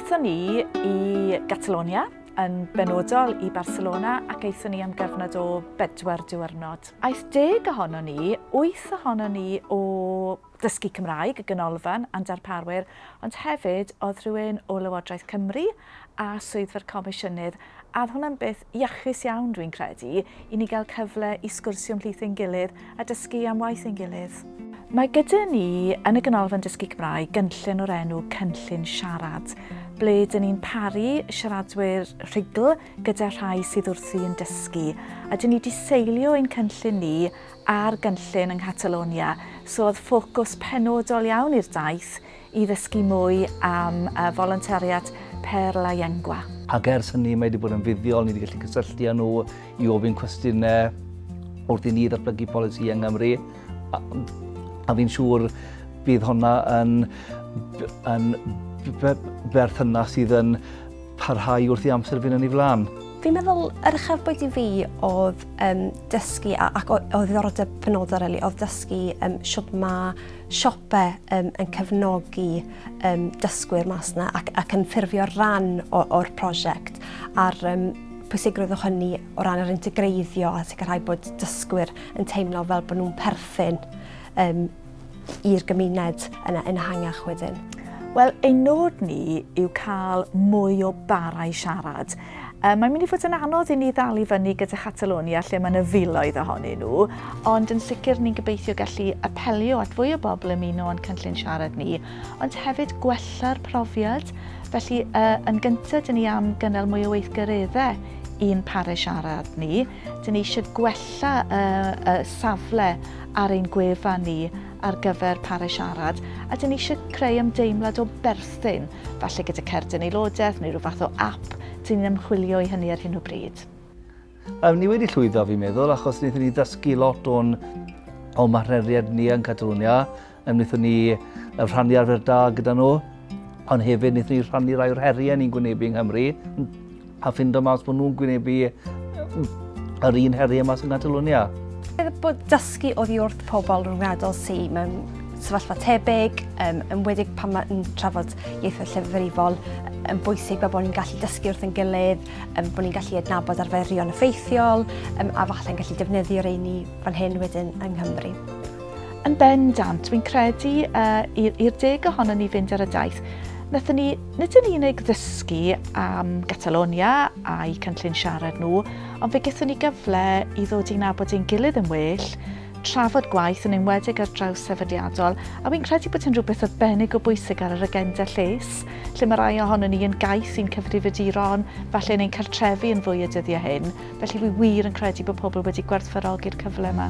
Aethon ni i Gatalonia, yn benodol i Barcelona, ac aethon ni am gyfnod o bedwar diwrnod. Aeth deg ohonon ni, wyth ohonon ni o Dysgu Cymraeg, y Ganolfan, a'n darparwyr, ond hefyd oedd rhywun o Lywodraeth Cymru a Swyddfa'r Comisiynydd, a oedd hwnna'n beth iachus iawn dwi'n credu, i ni gael cyfle i sgwrsio ymhlith ein gilydd a dysgu am waith ein gilydd. Mae gyda ni yn y Ganolfan Dysgu Cymraeg gynllun o'r enw Cynllun Siarad, ble dyn ni'n paru siaradwyr rhugl gyda rhai sydd wrthi yn dysgu, a dyn ni wedi seilio ein cynllun ni ar gynllun yng Nghatalounia, so oedd ffocws penodol iawn i'r daith i ddysgu mwy am volontariat per la llengua. Ac ers hynny mae wedi bod yn fuddiol, ni wedi gallu cysylltu â nhw i ofyn cwestiynau wrth i ni ddatblygu polisi yng Nghymru. A, a fi'n siŵr bydd honna yn, yn berthynas sydd yn parhau wrth i amser fynd yn ei flaen. Fi'n meddwl yr uchafbwynt i fi oedd um, dysgu, ac oedd ddiddordeb penodol really, oedd dysgu um, shwt mae siopau um, yn cefnogi um, dysgwyr mas yna ac, ac yn ffurfio rhan o'r prosiect a'r um, pwysigrwydd o hynny o ran yr integreiddio a sicrhau bod dysgwyr yn teimlo fel bod nhw'n perthyn um, i'r gymuned yna yn ehangach wedyn? Wel, ein nod ni yw cael mwy o barau siarad. Mae'n mynd i fod yn anodd i ni ddal i fyny gyda Chatalonia lle mae yna filoedd ohonyn nhw, ond yn sicr ni'n gobeithio gallu apelio at fwy o bobl ymuno â'n cynllun siarad ni, ond hefyd gwella'r profiad. Felly, uh, yn gyntaf, dyn ni am gynnal mwy o weithgareddau i'n parau siarad ni. Dyn ni eisiau gwella y, y safle ar ein gwefan ni ar gyfer Parau Siarad, a dyn ni eisiau creu ymdeimlad o berthyn, falle gyda cerdyn aelodaeth neu rhyw fath o app, dyn ni'n ymchwilio i hynny ar hyn o bryd. Um, ni wedi llwyddo fi'n meddwl, achos wnaethon ni ddysgu lot o'n o'n marneriad ni yn Catalonia. Um, wnaethon ni rhannu arfer da gyda nhw, ond hefyd wnaethon ni rhannu rai o'r heriau ni'n gwynebu yng Nghymru, a ffindo mas bod nhw'n gwynebu yr un heriau mas yng Nghatalunia. Bod dysgu oddi wrth pobl rhyngwladol sydd mewn sefyllfa tebyg, um, yn wedig pan mae'n trafod ieithoedd llefrifol, yn bwysig fel bod ni'n gallu dysgu wrth ein gilydd, um, bod ni'n gallu adnabod arferion effeithiol, um, a falle'n gallu defnyddio'r ein ni fan hyn wedyn yng Nghymru. Yn bendant, fi'n credu uh, i'r deg ohono ni fynd ar y daith, wnaethon ni nid yn unig ddysgu am Gatalonia a'i cynllun siarad nhw, ond fe gaethon ni gyfle i ddod i nabod ein gilydd yn well, trafod gwaith yn enwedig ar draws sefydliadol, a fi'n credu bod hyn rhywbeth arbennig o bwysig ar yr agenda lles, lle mae rai ohonon ni yn gaeth i'n cyfrifiaduron, falle yn ein cartrefi yn fwy y dyddiau hyn, felly fi wir yn credu bod pobl wedi gwerthfawrogi'r cyfle yma.